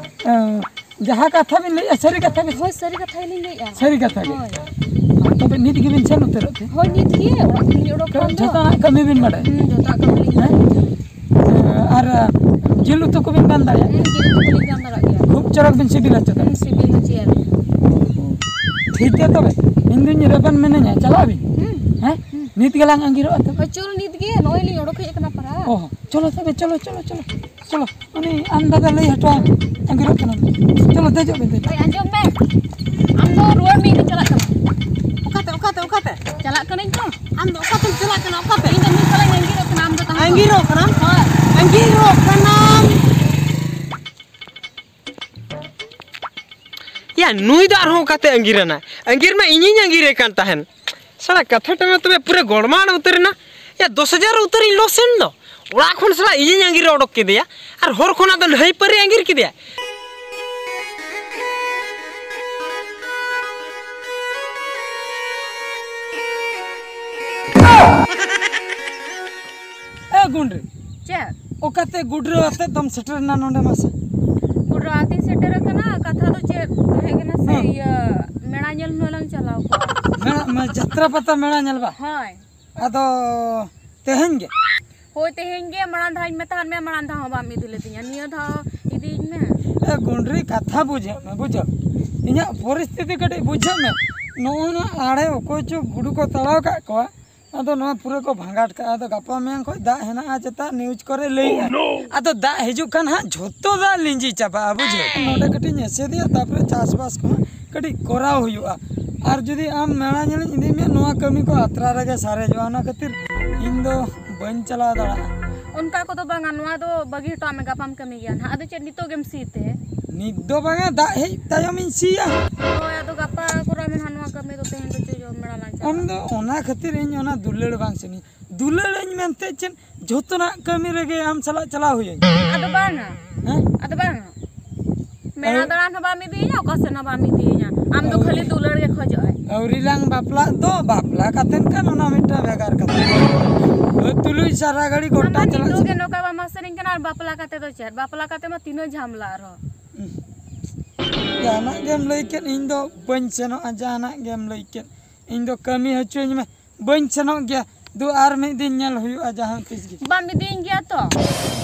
ᱮᱸ, ᱡᱟᱦᱟᱸ ᱠᱟᱛᱷᱟ ᱵᱤᱱ ᱞᱟᱹᱭᱮᱫᱼᱟ, ᱥᱟᱹᱨᱤ ᱠᱟᱛᱷᱟ ᱜᱮ? ᱦᱳᱭ, ᱥᱟᱹᱨᱤ ᱠᱟᱛᱷᱟ ᱜᱮᱞᱤᱧ ᱞᱟᱹᱭᱮᱫᱼᱟ᱾ ᱥᱟᱹᱨᱤ ᱠᱟᱛᱷᱟ ᱜᱮ? ᱦᱳᱭ᱾ ᱛᱚᱵᱮ ᱱᱤᱛ ᱜᱮᱵᱤᱱ ᱥᱮᱱ ᱩᱛᱟᱹᱨᱚᱜ ᱛᱮ? ᱦᱳᱭ, ᱱᱤᱛ ᱜᱮ ᱚᱲᱟᱜ ᱠᱷᱚᱱ ᱞᱤᱧ ᱚᱰᱚᱠ ᱠᱟᱱ ᱫᱚ᱾ ᱡᱷᱚᱛᱚᱱᱟᱜ ᱠᱟᱹᱢᱤ ᱵᱤᱱ ᱵᱟᱰᱟᱭᱟ? ᱦᱩᱸ, ᱡᱷᱚᱛᱚᱣᱟᱜ ᱠᱟᱹᱢᱤ ᱞᱤᱧ ᱦᱮᱸ? ᱵᱟᱰᱟᱭᱟ᱾ ᱟᱨ ᱡᱤᱞ ᱩᱛᱩ ᱠᱚᱵᱤᱱ ᱜᱟᱱ ᱫᱟᱲᱮᱭᱟᱜᱼᱟ? ᱦᱩᱸ, ᱡᱤᱞ ᱩᱛᱩ ᱠᱚᱞᱤᱧ ᱜᱟᱱ ᱫᱟᱲᱮᱭᱟᱜ ᱜᱮᱭᱟ᱾ ᱠᱷᱩᱵ ᱪᱚᱨᱚᱠ ᱵᱤᱱ ᱥᱤᱵᱤᱞ ᱦᱚᱪᱚ ᱠᱟᱜᱼᱟ᱾ ᱦᱩᱸ, ᱥᱤᱵᱤᱞ ᱦᱚᱪᱚᱭᱟᱞᱤᱧ᱾ ᱴᱷᱤᱠ ᱜᱮᱭᱟ ᱛᱚᱵᱮ, ᱤᱧ ᱫᱩᱧ ᱨᱮᱵᱮᱱ ᱢᱮᱱᱟᱹᱧᱟ, ᱪᱟᱞᱟᱜ ᱟᱵᱤᱱ? ᱦᱩᱸ᱾ ᱦᱮᱸ? ᱦᱩᱸ᱾ ᱱᱤᱛ ᱜᱮᱞᱟᱝ ᱟᱸᱜᱤᱨᱚᱜᱼᱟ ᱛᱚᱵᱮ᱾ ᱦᱳᱭ, ᱪᱚᱞ ᱱᱤᱛ ᱜᱮ, ᱱᱚᱜᱼᱚᱭ ᱞᱤᱧ ᱚᱰᱚᱠ ᱦᱮᱡ ᱟᱠᱟᱱᱟ ᱯᱟᱨᱟ᱾ ᱚ, ᱪᱚᱞᱚ ᱛᱚᱵᱮ, ᱪᱚᱞᱚ, ᱪᱚᱞᱚ, ᱪᱚᱞᱚ, ᱪᱚᱞᱚ᱾ ᱩᱱᱤ ᱟᱢ ᱫᱟᱫᱟ ᱞᱟᱹᱭ ᱦᱚᱴᱚ ᱟᱢ, ᱟᱸᱜᱤᱨᱚᱜ ᱠᱟᱱᱟᱢ᱾ ᱪᱚᱞᱚ, ᱫᱮᱡᱚᱜ ᱢᱮ, ᱫᱮᱡᱚᱜ᱾ ᱦᱳᱭ, ᱟᱸᱡᱚᱢ ᱢᱮ, ᱟᱢ ᱫᱚ ᱨᱩᱣᱟᱹᱲ ᱢᱮ, ᱤᱧ ᱫᱚ ᱪᱟᱞᱟᱜ ᱠᱟᱱᱟ᱾ ᱚᱠᱟᱛᱮ, ᱚᱠᱟᱛᱮ, ᱚᱠᱟᱛᱮ? ᱪᱟᱞᱟᱜ ᱠᱟᱹᱱᱟᱹᱧ ᱛᱚ᱾ ᱟᱢ ᱫᱚ ᱚᱠᱟᱛᱮᱢ ᱪᱟᱞᱟᱜ ᱠᱟᱱᱟ, ᱚᱠᱟᱛᱮ? ᱤᱧ ᱫᱚ ᱱᱩᱭ ᱥᱟᱞᱟᱜ ᱤᱧ ᱟᱸᱜᱤᱨᱚᱜ ᱠᱟᱱᱟ, ᱟᱢ ᱫᱚ ᱛᱟᱦᱮᱸ ᱠᱚᱜ ᱢᱮ᱾ ᱟᱸᱜᱤᱨᱚᱜ ᱠᱟᱱᱟᱢ? ᱦᱳᱭ᱾ ᱟᱸᱜᱤᱨᱚᱜ ᱠᱟᱱᱟᱢ? ᱭᱟ, ᱱᱩᱭ ᱫᱚ ᱟᱨᱦᱚᱸ ᱚᱠᱟᱛᱮ ᱟᱸᱜᱤᱨᱟᱱᱟ? ᱟᱸᱜᱤᱨ ᱢᱟ ᱤᱧᱤᱧ ᱟᱸᱜᱤᱨᱮ ᱠᱟᱱ ᱛᱟᱦᱮᱱ᱾ ᱥᱟᱞᱟ ᱠᱟᱛᱷᱟ ᱴᱟᱜ ᱢᱟ ᱛᱚᱵᱮ ᱯᱩᱨᱟᱹ ᱜᱚᱲᱢᱟᱲ ᱩᱛᱟᱹᱨᱮᱱᱟ᱾ ᱭᱟ, ᱫᱚᱥ ᱦᱟᱡᱟᱨ ᱩᱛᱟᱹᱨᱤᱧ ᱞᱚᱥ ᱮᱱ ᱫᱚ᱾ ᱚᱲᱟᱜ ᱠᱷᱚᱱ ᱥᱟᱞᱟ ᱤᱧᱤᱧ ᱟᱸᱜᱤᱨ ᱚᱰᱚᱠ ᱠᱮᱫᱮᱭᱟ, ᱟᱨ ᱦᱚᱨ ᱠᱷᱚᱱᱟᱜ ᱫᱚ ᱱᱟᱹᱭ ᱯᱟᱹᱨᱤ ᱟᱸᱜᱤᱨ ᱠᱮᱫᱮᱭᱟ᱾ ᱮ ᱜᱩᱸᱰᱨᱤ᱾ ᱪᱮᱫ? ᱚᱠᱟᱛᱮ ᱜᱩᱰᱨᱟᱹ ᱟᱛᱮᱫ ᱫᱚᱢ ᱥᱮᱴᱮᱨ ᱮᱱᱟ ᱱᱚᱰᱮ ᱢᱟᱥᱮ? ᱜᱩᱰᱨᱟᱹ ᱟᱛᱮᱧ ᱥᱮᱴᱮᱨ ᱟᱠᱟᱱᱟ᱾ ᱠᱟᱛᱷᱟ ᱫᱚ ᱪᱮᱫ ᱛᱟᱦᱮᱸ ᱠᱟᱱᱟ ᱥᱮ, ᱦᱮᱸ᱾ ᱤᱭᱟᱹ, ᱢᱮᱲᱟ ᱧᱮᱞ ᱦᱩᱱᱟᱹᱝ ᱞᱟᱝ ᱪᱟᱞᱟᱣ ᱠᱚᱜᱼᱟ᱾ ᱢᱮᱲᱟ, ᱢᱮ-, ᱡᱟᱛᱨᱟ ᱯᱟᱛᱟ ᱢᱮᱲᱟ ᱧᱮᱞ ᱵᱟ? ᱦᱳᱭ᱾ ᱟᱫᱚ ᱛᱮᱦᱮᱧ ᱜᱮ? ᱦᱳᱭ, ᱛᱮᱦᱮᱧ ᱜᱮ᱾ ᱢᱟᱲᱟᱝ ᱫᱷᱟᱣ ᱤᱧ ᱢᱮᱛᱟᱫ ᱢᱮᱭᱟ, ᱢᱟᱲᱟᱝ ᱫᱷᱟᱣ ᱦᱚᱸ ᱵᱟᱢ ᱤᱫᱤ ᱞᱤᱫᱤᱧᱟ, ᱱᱤᱭᱟᱹ ᱫᱷᱟᱣ ᱤᱫᱤᱭᱤᱧ ᱢᱮ᱾ ᱮ ᱜᱩᱸᱰᱨᱤ, ᱠᱟᱛᱷᱟ ᱵᱩᱡᱷᱟᱹᱜ ᱢᱮ, ᱵᱩᱡᱷᱟᱹᱣ᱾ ᱤᱧᱟᱹᱜ ᱯᱚᱨᱤᱥᱛᱷᱤᱛᱤ ᱠᱟᱹᱴᱤᱡ ᱵᱩᱡᱷᱟᱹᱜ ᱢᱮ᱾ ᱱᱚᱜᱼᱚ ᱱᱚᱣᱟ ᱟᱲᱮ ᱚᱠᱚᱭ ᱪᱚ ᱜᱩᱰᱩ ᱠᱚ ᱛᱟᱲᱟᱣ ᱠᱟᱜ ᱠᱚᱣᱟ, ᱟᱫᱚ ᱱᱚᱣᱟ ᱯᱩᱨᱟᱹ ᱠᱚ ᱵᱷᱟᱸᱜᱟᱴ ᱠᱟᱜᱼᱟ᱾ ᱟᱫᱚ ᱜᱟᱯᱟ ᱢᱮᱭᱟᱝ ᱠᱷᱚᱱ ᱫᱟᱜ ᱦᱮᱱᱟᱜᱼᱟ ᱪᱮᱛᱟ, news ᱠᱚᱨᱮ ᱞᱟᱹᱭᱮᱜᱼᱟ᱾ Oh, no! ᱟᱫᱚ ᱫᱟᱜ ᱦᱤᱡᱩᱜ ᱠᱷᱟᱱ ᱦᱟᱸᱜ ᱡᱷᱚᱛᱚ ᱫᱟᱜ ᱞᱤᱸᱡᱤ ᱪᱟᱵᱟᱜᱼᱟ, ᱵᱩᱡᱷᱟᱹᱣ᱾ ᱱᱚᱰᱮ ᱠᱟᱹᱴᱤᱡ ᱤᱧ ᱮᱥᱮᱫᱮᱜᱼᱟ, ᱛᱟᱨᱯᱚᱨᱮ ᱪᱟᱥᱵᱟᱥ ᱠᱚᱦᱚᱸ ᱠᱟᱹᱴᱤᱡ ᱠᱚᱨᱟᱣ ᱦᱩᱭᱩᱜᱼᱟ᱾ ᱟᱨ ᱡᱩᱫᱤ ᱟᱢ ᱢᱮᱲᱟ ᱧᱮᱞᱤᱧ ᱤᱫᱤ ᱢᱮᱭᱟ, ᱱᱚᱣᱟ ᱠᱟᱹᱢᱤ ᱠᱚ ᱟᱛᱨᱟ ᱨᱮᱜᱮ ᱥᱟᱨᱮᱡᱚᱜᱼᱟ᱾ ᱚᱱᱟ ᱠᱷᱟᱹᱛᱤᱨ ᱤᱧ ᱫᱚ ᱵᱟᱹᱧ ᱪᱟᱞᱟᱣ ᱫᱟᱲᱮᱭᱟᱜᱼᱟ᱾ ᱚᱱᱠᱟ ᱠᱚᱫᱚ ᱵᱟᱝᱟ, ᱱᱚᱣᱟ ᱫᱚ ᱵᱟᱹᱜᱤ ᱦᱚᱴᱚᱣᱟᱜ ᱢᱮ, ᱜᱟᱯᱟᱢ ᱠᱟᱹᱢᱤ ᱜᱮᱭᱟ ᱱᱟᱦᱟᱜ᱾ ᱟᱫᱚ ᱪᱮᱫ ᱱᱤᱛᱚᱜ ᱜᱮᱢ ᱥᱤ ᱛᱮ? ᱱᱤᱛ ᱫᱚ ᱵᱟᱝᱟ, ᱫᱟᱜ ᱦᱮᱡ ᱛᱟᱭᱚᱢᱤᱧ ᱥᱤᱭᱟ᱾ ᱦᱳᱭ, ᱟᱫᱚ ᱜᱟᱯᱟ ᱠᱚᱨᱟᱣ ᱢᱮ ᱱᱟᱦᱟᱜ ᱱᱚᱣᱟ ᱠᱟᱹᱢᱤ ᱫᱚ, ᱛᱮᱦᱮᱧ ᱫᱚ ᱪᱚ ᱡᱚᱢ ᱢᱮᱲᱟ ᱞᱟᱝ ᱪᱟᱞᱟᱜᱼᱟ᱾ ᱟᱢ ᱫᱚ ᱚᱱᱟ ᱠᱷᱟᱹᱛᱤᱨ ᱤᱧ ᱚᱱᱟ ᱫᱩᱞᱟᱹᱲ ᱵᱟᱝ ᱥᱟᱱᱟᱧᱟ᱾ ᱫᱩᱞᱟᱹᱲᱟᱹᱧ ᱢᱮᱱᱛᱮ ᱪᱮᱫ ᱡᱷᱚᱛᱚᱱᱟᱜ ᱠᱟᱹᱢᱤ ᱨᱮᱜᱮ ᱟᱢ ᱥᱟᱞᱟᱜ ᱪᱟᱞᱟᱣ ᱦᱩᱭᱟᱹᱧ? ᱟᱫᱚ ᱵᱟᱝᱟ᱾ ᱦᱮᱸ? ᱟᱫᱚ ᱵᱟᱝᱟ᱾ ᱢᱮᱞᱟ ᱟᱹᱣ- ᱫᱟᱬᱟᱱ ᱦᱚᱸ ᱵᱟᱢ ᱤᱫᱤᱭᱤᱧᱟ, ᱚᱠᱟ ᱥᱮᱫ ᱦᱚᱸ ᱵᱟᱢ ᱤᱫᱤᱭᱤᱧᱟ᱾ ᱟᱢ ᱫᱚ ᱟᱹᱣ- ᱠᱷᱟᱹᱞᱤ ᱫᱩᱞᱟᱹᱲ ᱜᱮ ᱠᱷᱚᱡᱚᱜ ᱟᱭ᱾ ᱟᱹᱣᱨᱤ ᱞᱟᱝ ᱵᱟᱯᱞᱟᱜ ᱫᱚ, ᱵᱟᱯᱞᱟ ᱠᱟᱛᱮᱱ ᱠᱷᱟᱱ ᱚᱱᱟ ᱢᱤᱫᱴᱟᱝ ᱵᱷᱮᱜᱟᱨ ᱠᱟᱛᱷᱟ᱾ ᱦᱳᱭ, ᱛᱩᱞᱩᱡ ᱥᱟᱨᱟ ᱜᱷᱟᱹᱲᱤ ᱜᱚᱴᱟ ᱟᱢ ᱢᱟ ᱪᱟᱞᱟᱜ ᱱᱤᱛᱚᱜ ᱜᱮ ᱪᱟᱞᱟᱜ᱾ ᱱᱚᱝᱠᱟ ᱵᱟᱢ ᱟᱥᱮᱨᱤᱧ ᱠᱟᱱᱟ, ᱟᱨ ᱵᱟᱯᱞᱟ ᱠᱟᱛᱮ ᱫᱚ ᱪᱮᱫ? ᱵᱟᱯᱞᱟ ᱠᱟᱛᱮ ᱢᱟ ᱛᱤᱱᱟᱹᱜ ᱡᱷᱟᱢᱞᱟ ᱟᱨᱦᱚᱸ᱾ ᱡᱟᱦᱟᱱᱟᱜ ᱜᱮᱢ ᱞᱟᱹᱭ ᱠᱮᱫ, ᱤᱧ ᱫᱚ ᱵᱟᱹᱧ ᱥᱮᱱᱚᱜᱼᱟ, ᱡᱟᱦᱟᱱᱟᱜ ᱜᱮᱢ ᱞᱟᱹᱭ ᱠᱮᱫ᱾ ᱤᱧ ᱫᱚ ᱠᱟᱹᱢᱤ ᱦᱚᱪᱚᱧ ᱢᱮ, ᱵᱟᱹᱧ ᱥᱮᱱᱚᱜ ᱜᱮᱭᱟ᱾ ᱫᱩ ᱟᱨ ᱢᱤᱫ ᱫᱤᱱ ᱧᱮᱞ ᱦᱩᱭᱩᱜᱼᱟ ᱡᱟᱦᱟᱸ ᱛᱤᱥ ᱜᱮ᱾ ᱵᱟᱢ ᱤᱫᱤᱭᱤᱧ ᱜᱮᱭᱟ ᱛᱚ?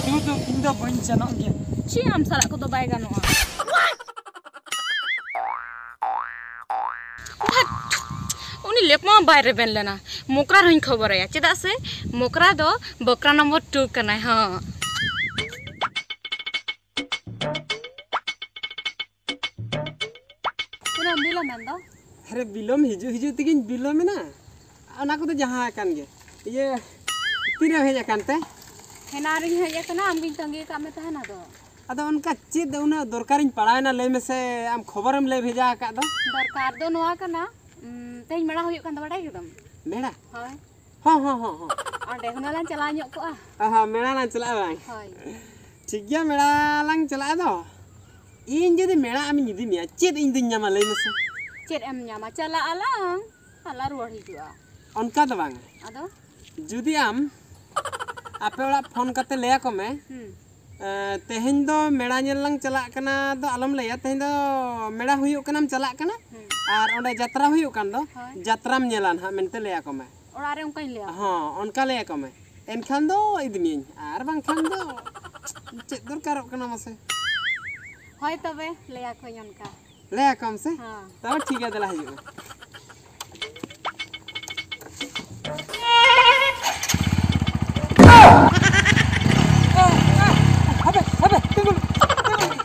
ᱫᱩ ᱫᱩ ᱤᱧ ᱫᱚ ᱵᱟᱹᱧ ᱥᱮᱱᱚᱜ ᱜᱮᱭᱟ᱾ ᱪᱮᱫ ᱟᱢ ᱥᱟᱞᱟᱜ ᱠᱚᱫᱚ ᱵᱟᱭ ᱜᱟᱱᱚᱜᱼᱟ᱾ ᱩᱱᱤ ᱞᱮᱯ ᱢᱟ ᱵᱟᱭ ᱨᱮᱵᱮᱱ ᱞᱮᱱᱟ, ᱢᱚᱠᱨᱟ ᱨᱮᱦᱚᱸᱧ ᱠᱷᱚᱵᱚᱨᱟᱭᱟ, ᱪᱮᱫᱟᱜ ᱥᱮ ᱢᱚᱠᱨᱟ ᱫᱚ ᱵᱚᱠᱨᱟ ᱱᱚᱢᱵᱚᱨ ᱴᱩ ᱠᱟᱱᱟᱭ᱾ ᱦᱚᱸ᱾ ᱛᱤᱱᱟᱹᱜ ᱮᱢ ᱵᱤᱞᱚᱢ ᱮᱱ ᱫᱚ? ᱟᱨᱮ, ᱵᱤᱞᱚᱢ ᱦᱤᱡᱩᱜ ᱦᱤᱡᱩᱜ ᱛᱮᱜᱮᱧ ᱵᱤᱞᱚᱢ ᱮᱱᱟ᱾ ᱚᱱᱟ ᱠᱚᱫᱚ ᱡᱟᱦᱟᱸ ᱟᱠᱟᱱ ᱜᱮ᱾ ᱤᱭᱟᱹ, ᱛᱤᱨᱮᱢ ᱦᱮᱡ ᱟᱠᱟᱱ ᱛᱮ? ᱦᱮᱱᱟ ᱨᱤᱧ ᱦᱮᱡ ᱟᱠᱟᱱᱟ, ᱟᱢᱜᱤᱧ ᱛᱟᱺᱜᱤ ᱟᱠᱟᱫ ᱢᱮ ᱛᱟᱦᱮᱱ ᱟᱫᱚ᱾ ᱟᱫᱚ ᱚᱱᱠᱟ ᱪᱮᱫ ᱩᱱᱟᱹᱜ ᱫᱚᱨᱠᱟᱨᱤᱧ ᱯᱟᱲᱟᱣᱮᱱᱟ, ᱞᱟᱹᱭ ᱢᱮᱥᱮ, ᱟᱢ ᱠᱷᱚᱵᱚᱨᱮᱢ ᱞᱟᱹᱭ ᱵᱷᱮᱡᱟ ᱟᱠᱟᱫ ᱫᱚ? ᱫᱚᱨᱠᱟᱨ ᱫᱚ ᱱᱚᱣᱟ ᱠᱟᱱᱟ, ᱩᱢ, ᱛᱮᱦᱮᱧ ᱢᱮᱞᱟ ᱦᱩᱭᱩᱜ ᱠᱟᱱ ᱫᱚ, ᱵᱟᱰᱟᱭ ᱠᱮᱫᱟᱢ? ᱢᱮᱞᱟ? ᱦᱳᱭ᱾ ᱦᱚᱸ, ᱦᱚᱸ, ᱦᱚᱸ, ᱦᱚᱸ᱾ ᱚᱸᱰᱮ ᱦᱩᱱᱟᱹᱝ ᱞᱟᱝ ᱪᱟᱞᱟᱣ ᱧᱚᱜ ᱠᱚᱜᱼᱟ᱾ ᱚ ᱦᱚᱸ, ᱢᱮᱞᱟ ᱞᱟᱝ ᱪᱟᱞᱟᱜᱼᱟ ᱵᱟᱝ? ᱦᱳᱭ᱾ ᱴᱷᱤᱠ ᱜᱮᱭᱟ, ᱢᱮᱞᱟ ᱞᱟᱝ ᱪᱟᱞᱟᱜᱼᱟ ᱫᱚ᱾ ᱤᱧ ᱡᱩᱫᱤ ᱢᱮᱞᱟ ᱟᱢᱤᱧ ᱤᱫᱤ ᱢᱮᱭᱟ, ᱪᱮᱫ ᱤᱧ ᱫᱩᱧ ᱧᱟᱢᱟ, ᱞᱟᱹᱭ ᱢᱮᱥᱮ? ᱪᱮᱫ ᱮᱢ ᱧᱟᱢᱟ? ᱪᱟᱞᱟᱜ ᱟᱞᱟᱝ, ᱟᱨ ᱞᱟᱝ ᱨᱩᱣᱟᱹᱲ ᱦᱤᱡᱩᱜᱼᱟ᱾ ᱚᱱᱠᱟ ᱫᱚ ᱵᱟᱝ᱾ ᱟᱫᱚ? ᱡᱩᱫᱤ ᱟᱢ ᱟᱯᱮ ᱚᱲᱟᱜ ᱯᱷᱳᱱ ᱠᱟᱛᱮ ᱞᱟᱹᱭ ᱟᱠᱚ ᱢᱮ, ᱦᱩᱸ᱾ ᱮᱸ, ᱛᱮᱦᱮᱧ ᱫᱚ ᱢᱮᱞᱟ ᱧᱮᱞ ᱞᱟᱝ ᱪᱟᱞᱟᱜ ᱠᱟᱱᱟ ᱫᱚ ᱟᱞᱚᱢ ᱞᱟᱹᱭᱟ, ᱛᱮᱦᱮᱧ ᱫᱚ ᱢᱮᱞᱟ ᱦᱩᱭᱩᱜ ᱠᱟᱱᱟᱢ ᱪᱟᱞᱟᱜ ᱠᱟᱱᱟ, ᱦᱩᱸ᱾ ᱟᱨ ᱚᱸᱰᱮ ᱡᱟᱛᱨᱟ ᱦᱩᱭᱩᱜ ᱠᱟᱱ ᱫᱚ, ᱦᱳᱭ᱾ ᱡᱟᱛᱨᱟᱢ ᱧᱮᱞᱟ ᱱᱟᱦᱟᱜ ᱢᱮᱱᱛᱮ ᱞᱟᱹᱭ ᱟᱠᱚ ᱢᱮ᱾ ᱚᱲᱟᱜ ᱨᱮ ᱚᱱᱠᱟᱧ ᱞᱟᱹᱭᱟ᱾ ᱦᱚᱸ, ᱚᱱᱠᱟ ᱞᱟᱹᱭ ᱟᱠᱚ ᱢᱮ᱾ ᱮᱱᱠᱷᱟᱱ ᱫᱚ ᱤᱫᱤ ᱢᱤᱭᱟᱹᱧ, ᱟᱨ ᱵᱟᱝᱠᱷᱟᱱ ᱫᱚ ᱪᱮᱫ ᱫᱚᱨᱠᱟᱨᱚᱜ ᱠᱟᱱᱟ ᱢᱟᱥᱮ? ᱦᱳᱭ, ᱛᱚᱵᱮ ᱞᱟᱹᱭ ᱟᱠᱚᱣᱟᱹᱧ ᱚᱱᱠᱟ᱾ ᱞᱟᱹᱭ ᱟᱠᱚᱣᱟᱢ ᱥᱮ? ᱦᱚᱸ᱾ ᱛᱚᱵᱮ ᱴᱷᱤᱠ ᱜᱮᱭᱟ, ᱫᱮᱞᱟ ᱦᱤᱡᱩᱜ ᱢᱮ᱾ ᱦᱟᱯᱮ, ᱦᱟᱯᱮ, ᱛᱤᱸᱜᱩ ᱞᱮ, ᱛᱤᱸᱜᱩ ᱞᱮ,